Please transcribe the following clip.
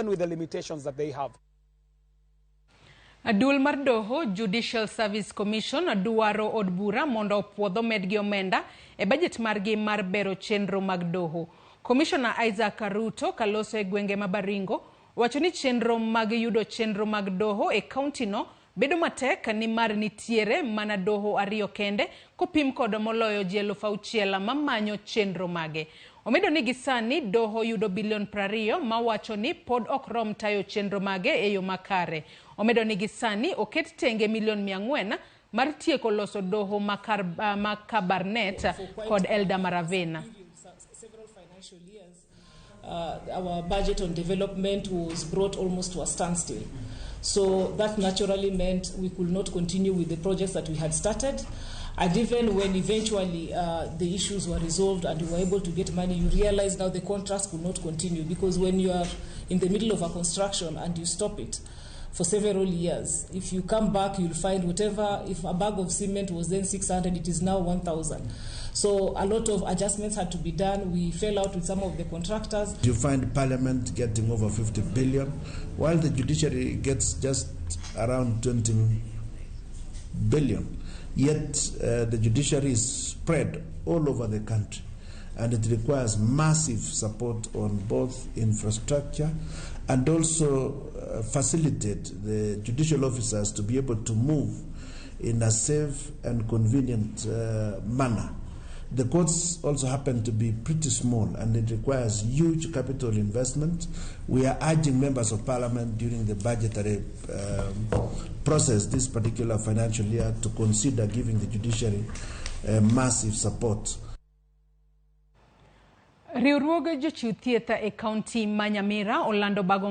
Even with the limitations that they have. Duol mar doho Judicial Service Commission dwaro od bura mondo opuodh omedgi omenda e bajet margi mar bero chenro mag doho. Komishona Isaac Ruto kaloso e gwenge ma Baringo owacho ni chenro mag yudo chenro mag doho e kaunti no bedo matek nimar nitiere mana doho ariyo kende kopim kod moloyo ji 6,000 mamanyo chenro mage. Omedo ni gisani doho yudo bilion 20 mawacho ni pod ok rom tayo chenro mage e yo makare. Omedo ni gisani oket tenge milion 400 mar tieko loso doho ma Kabarnet kod Eldama Ravine. Our budget on development was brought almost to a standstill. So that naturally meant we could not continue with the projects that we had started. And even when eventually the issues were resolved and we were able to get money, you realize now the contracts could not continue, because when you are in the middle of a construction and you stop it for several years, if you come back, you'll find whatever, if a bag of cement was then 600, it is now 1,000. So a lot of adjustments had to be done. We fell out with some of the contractors. You find Parliament getting over 50 billion, while the judiciary gets just around 20 billion. Yet the judiciary is spread all over the country, and it requires massive support on both infrastructure and also facilitate the judicial officers to be able to move in a safe and convenient manner. The courts also happen to be pretty small, and it requires huge capital investment. We are urging members of parliament during the budgetary process this particular financial year to consider giving the judiciary massive support. Riwruog jochiw thieth e kaunti ma Nyamira olando bago